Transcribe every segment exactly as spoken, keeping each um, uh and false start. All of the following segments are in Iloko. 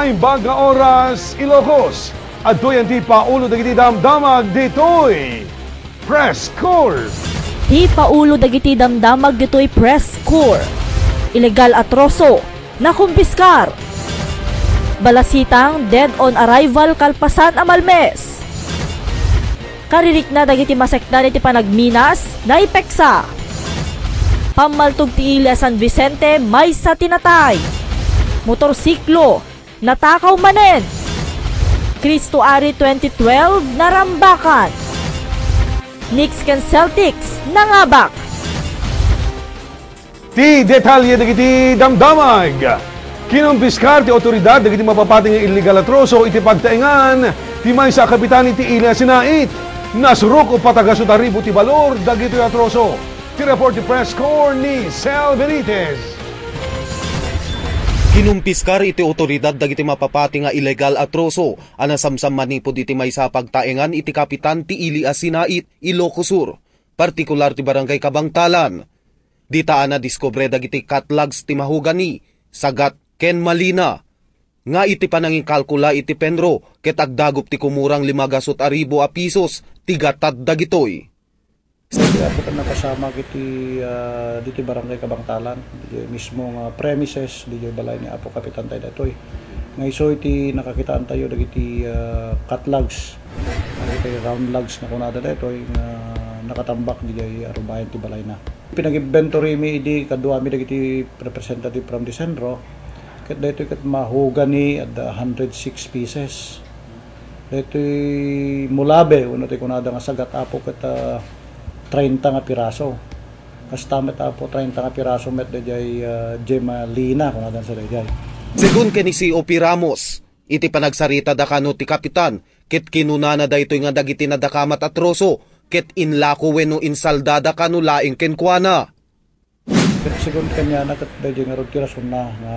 Imbag nga oras, Ilocos. Adtoy ti paulo dagiti damdamag ditoy Press Corps. Ti paulo dagiti damdamag ditoy Press Corps. Illegal a troso, nakumpiskar. Balasitang dead on arrival kalpasan a Malmes. Karirikna dagiti masekdan iti panagminas, naipeksa. Pammaltog ti Ilia San Vicente, maysa ti natay. Motorsiklo, natakaw manen. Cristo Ari twenty twelve, narambakan. Knicks ken Celtics, nangabak. Ti detalye dagiti damdamag. Kinumpiskar ti awtoridad dagiti mapapati nga illegal a troso iti pagtaengan ti maysa a kapitan iti Ilia Sinait. Nasurok uppat a gasut a ribu ti balor dagitoy a troso. Ti report ti Press Corps ni Sel Benitez. Kinumpiskar iti awtoridad dagiti mapapati nga illegal a troso a nasamsam manipud iti maysa a pagtaengan iti kapitan ti Ilia Sinait, Ilocos Sur, partikular ti Barangay Kabangtalan. Dita a nadiskubre dagiti cut logs ti mahogany, sagat, ken malina, nga iti panangikalkula iti penro ket agdagup ti kumurang lima gasut a ribu a pisos ti gatad dagitoy. Dagiti apo ket napasamak iti, ah, ditoy Barangay Kabangtalan, ditoy mismo nga premises, ditoy balay ni Apo Kapitan tayo datoy. Nga isu iti nakakitaan tayo dagiti, ah, cut logs, dagiti round logs nga kunada daytoy nga nakatambak diay arubayan ti balayna. Pinag-inventory mi idi kaduami dagiti representative from the Senro, ket daytoy ket mahogany, adda hundred six pieces. Daytoy mulabe, wenno ti kunada nga sagat, apo, ket, ah, treinta nga piraso. Kasta met, apo, treinta nga piraso met daydiay, ah, gemalina, kunada sa daydiay. Segun ken ni C O P Ramos, iti panagsaritada kano ti kapitan, ket kinunana daytoy nga dagiti nadakamat a troso, ket inlako wenno insaldada kano laeng kenkuana. Ket segun kaniana, ket daydiay ngarud ti rasonna nga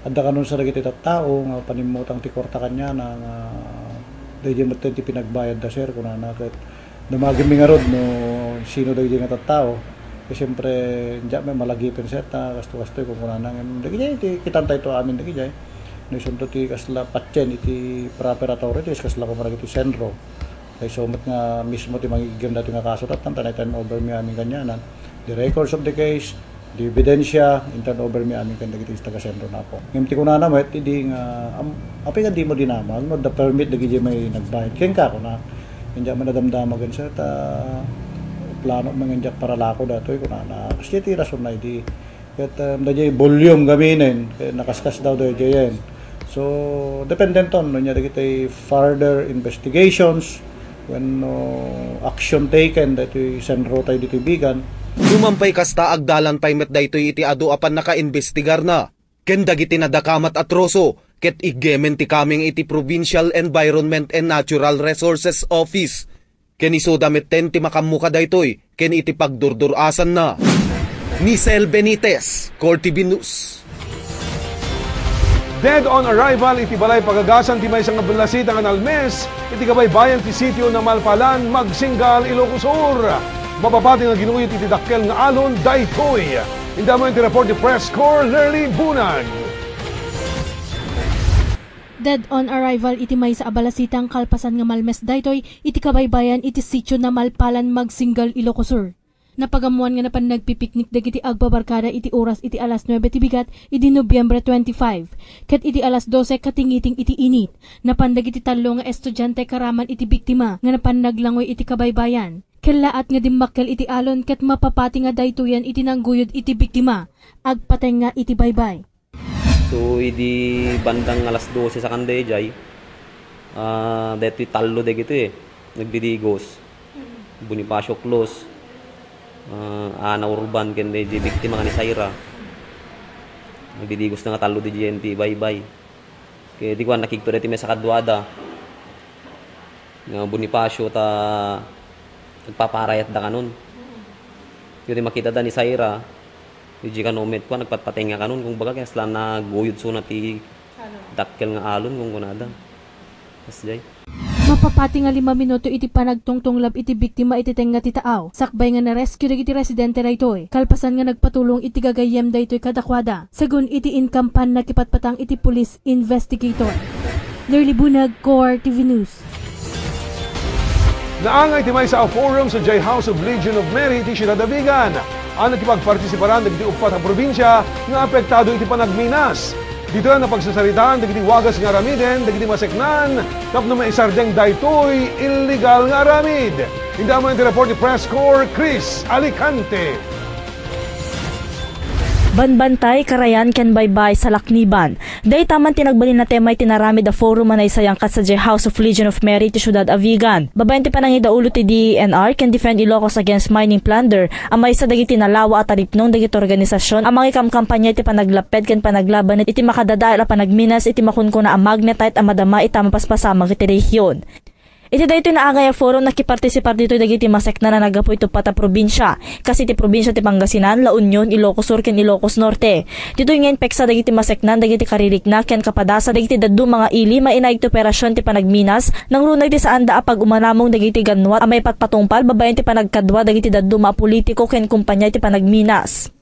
adda kanunsa dagiti tattao nga panimmutang ti kuarta kaniana nga daydiay metten ti pinagbayadda, sir, kunana. Ket damagimmi ngarud no sino dagiti nga tattao. Ket siempre, diak met malagipen, sir, ta kasto-kastoy kunkunana. Ngem dagidiay ti kitantayto amin dagidiay. No isunto ti kasla patien iti proper authorities, kasla koma dagiti Senro. Kayso met nga mismo ti mangiggan dati nga kaso, tattan, ta na-turn over mi amin kanianan. The records of the case, the ebidensya, in-turn over mi amin ken dagiti taga-Senro na apo. Ngem ti kunana met, idi nga, am-, apay nga dimo dinamag, no, adda permit dagiti may nagbayad. Kenka, kuna, ken diak man nadamdamagen, sir, ta plano man nga diak paralako datoy, kunana. Kasi ti rason na idi, ket, um, daydiay volume gaminen, ket nakaskas daw daydiayen. So, dependenton, no, nia dagiti further investigations, wenno action taken daytoy Senro tayo ditoy Bigan. Numan pay kasta, agdalan pay met daytoy iti adu a pannakaimbestigarna ken dagiti nadakamat a troso, ket iggemen ti kameng iti Provincial Environment and Natural Resources Office. Ken isuda metten ti makammuka daytoy ken iti pagdurdur-asanna. Ni Sel Benitez, Core T V News. Dead on arrival iti balay pagagasan ti maysa nga ballasita nga nalmes iti kabaybayan ti sitio Namalpalan, Magsingal, Ilocos Sur. Mapapati nga ginuyod iti dakkel nga alon daytoy. Indamen ti report ni Press Corps Lerly Bunag. Dead on arrival iti maysa a balasitang kalpasan nga malmes daytoy iti kabaybayan iti sitio Namalpalan, Magsingal, Ilocos Sur. Napagammoan nga napan nagpipiknik dagiti agbabarkada iti oras iti alas nuebe ti bigat idi Nobyembre twenty-five, ket iti alas dose katingiting iti init, napan dagiti tallo nga estudiante karaman iti biktima nga napan naglangoy iti kabaybayan. Kellaat nga dimmakkel iti alon ket mapapati nga daytoyen iti nangguyod iti biktima. Agpatengnga iti baybay. So, idi bandang alas dose sakan daydiay, ah, daytoy tallo dagitoy, eh. Nagdidigos. Bonifacio Clos, ah, Ana Urban, ken daydiay biktima nga ni Saira. Nagdidigos na nga tallo daydiay ti baybay. Ket di kuan, nakigto daytoy maysa kaduada nga Bonifacio ta nagpaparayatda kanon. Ket di makitada ni Saira, di kano met kuan, nagpatpatengnga kanon, kumbaga, kaya sila naguyod suna ti dakkel nga alon, kunkunada. Kasdiay. Papati nga lima minuto iti panagtungtunglab iti biktima iti tengnga ti taaw, sakbay nga na-rescue dagiti residente daytoy, kalpasan nga nagpatulong iti gagayyem daytoy kadakuada, segun iti inkampan nakipatpatang iti police investigator. Lurly Bunag, Core T V News. Naangay ti maysa a forum sa J House of Legion of Mary iti Siudad Avigan a nakipagpartisiparan dagiti uppat a probinsia nga apektado iti panagminas. Ditoy a napagsasaritaan dagiti wagas nga aramiden dagiti maseknan tapno maisardeng daytoy illegal nga aramid. Inda man ti report ni Press Corps Chris Alicante. Banbantay, karayan ken baybay, salakniban. Dayta man ti nagbalin a tema iti naramid a forum a naisayangkat sa J House of Legion of Mary iti Siudad Avigan. Babaen ti panangidaulo ti D E N R ken Defend Ilocos Against Mining Plunder a maysa dagiti nalawa a taripnong dagiti organisasion a mangikamkampanya iti panaglapped ken panaglaban iti makadadael a panagminas iti makunkuna a magnetite a madama ita mapaspasamak iti rehiyon. Iti daytoy naangay a forum, nakipartisipar ditoy dagiti maseknan a naggapu iti uppat a probinsia, kas iti probinsia ti Pangasinan, La Union, Ilocos Sur, ken Ilocos Norte. Ditoy nga impeksa dagiti maseknan dagiti karirikna ken kapadasa dagiti dadduma nga ili mainaig ti operasion ti panagminas, nangruna iti saanda a pag-umanamong dagiti gannuat a maipatpatungpal babaen ti panagkadua dagiti dadduma a politiko ken kompania iti panagminas.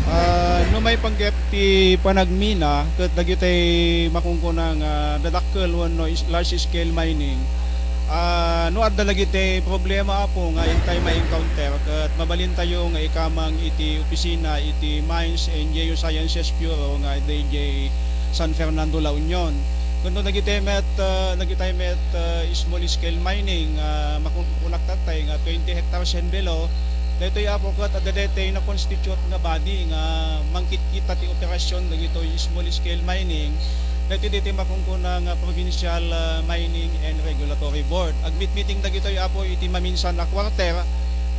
Ah, no maipanggep ti panagmina ket dagitoy makunkuna nga dadakkel wenno is-, large scale mining, ah, no adda dagitoy problema, Apo, nga intay ma-encounter ket mabalintayo nga ikamang iti opisina iti Mines and Geosciences Bureau nga idiay San Fernando, La Union. Ken no dagitoy met, ah, dagitoy met, ah, small scale mining, ah, makun-, kunak tattay nga twenty hectares and below, daytoy, Apo, ket adda daytoy na-constitute nga body nga mangkitkita ti operasyon dagitoy small scale mining. Daytoy, daytoy makunkuna nga Provincial, ah, Mining and Regulatory Board. Agmitmiting dagitoy, Apo, iti maminsan a quarter,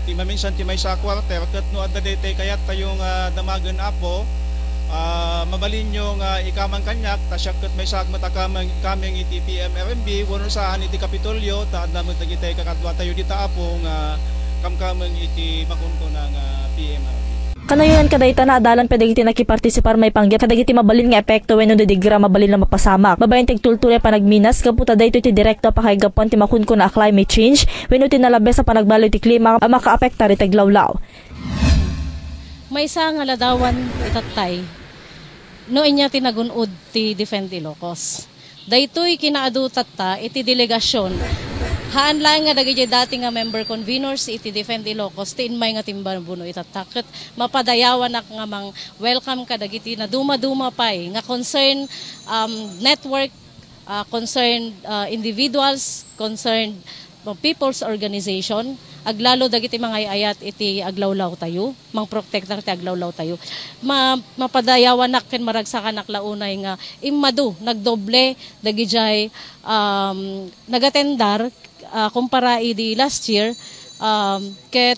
ti maminsan ti maysa a quarter, ket no adda daytoy kayattayo nga damagen, Apo, ah, mabalinyo nga ikamang kaniak, ta siak ket maysaak met a kameng, kameng iti P M R M B, wenno saan iti Kapitolyo, ta adda met dagitoy kakaduatayo dita, Apo, nga kamkameng iti makunkuna nga P M R M B. Kanayon kadayta, naadalan pay dagiti nakipartisipar maipanggep kadagiti mabalin nga epekto wenno didigra a mabalin a mapasamak babaen ti agtultuloy a panagminas gapu ta daytoy ti direkto a pakaigapuan ti makunkuna a climate change wenno ti nalabes a panagbaliw ti klima a makaapektar iti aglawlaw. Maysa nga ladawan itattay no inya ti nagun-od ti Defend Ilocos. Daytoy kinaadu tatta iti delegasyon. Haan laeng nga dagiti dati nga member conveners iti Defend Ilocos ti immay nga timbabuno itatta ket mapadayawanak nga mang-welcome kadagiti naduma-duma pay nga concern, um, network, ah, concerned, ah, individuals, concerned, ah, people's organization, aglalo dagiti mangay-ayat iti aglawlawtayo, mangprotektar ti aglawlawtayo. Ma-, mapadayawanak ken maragsakanak la unay nga immadu, nagdoble dagidiay, um, nagatendar, ah, kumpara idi last year, um, ket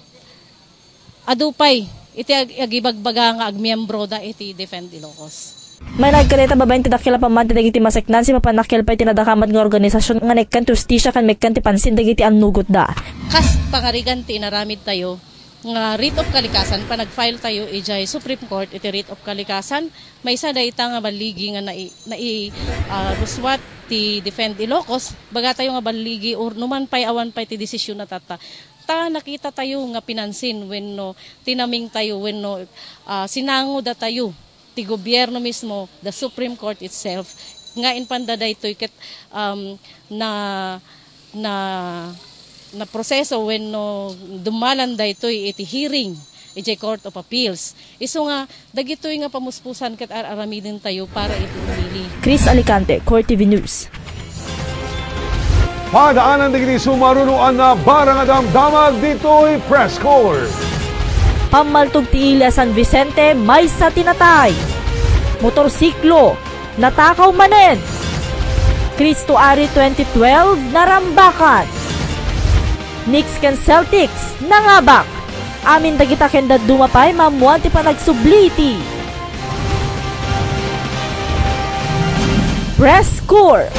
adu pay iti ag-, agibagbaga nga agmiembroda iti Defend Ilocos. Mainaig kadayta, babaen ti dakkel a pammati dagiti maseknan, sipapanakkel pay ti nadakamat nga organisasyon nga naikkan ti hustisia ken maikkan ti pansin dagiti annugotda. Kas pangarigan ti inaramidtayo nga writ of kalikasan, panag-file tayo idiay Supreme Court iti writ of kalikasan, maysa dayta nga balligi nga nai-, nai-, ah, rusuat ti Defend Ilocos, bagatayo nga balligi or numan pay awan pay ti desisyon a tatta. Ta nakitatayo nga pinansin wenno tinamingtayo wenno, ah, sinangudatayo ti gobierno mismo, the Supreme Court itself, nga impanda daytoy ket, um, na, na, naproseso wenno dummalan daytoy iti hearing idiay Court of Appeals. Isu nga, dagitoy nga pamuspusan ket ar-aramidentayo para iti umili. Chris Alicante, Core T V News. Padaanan dagiti sumaruno a nabarang a damdamag ditoy Press Corps. Pammaltog ti ili a San Vicente, maysa ti natay. Motorsiklo, natakaw manen. Cristo Ari twenty twelve, narambakan. Knicks ken Celtics, nangabak. Amin dagita ken dadduma pay maammoan ti panagsubli iti Press Corps.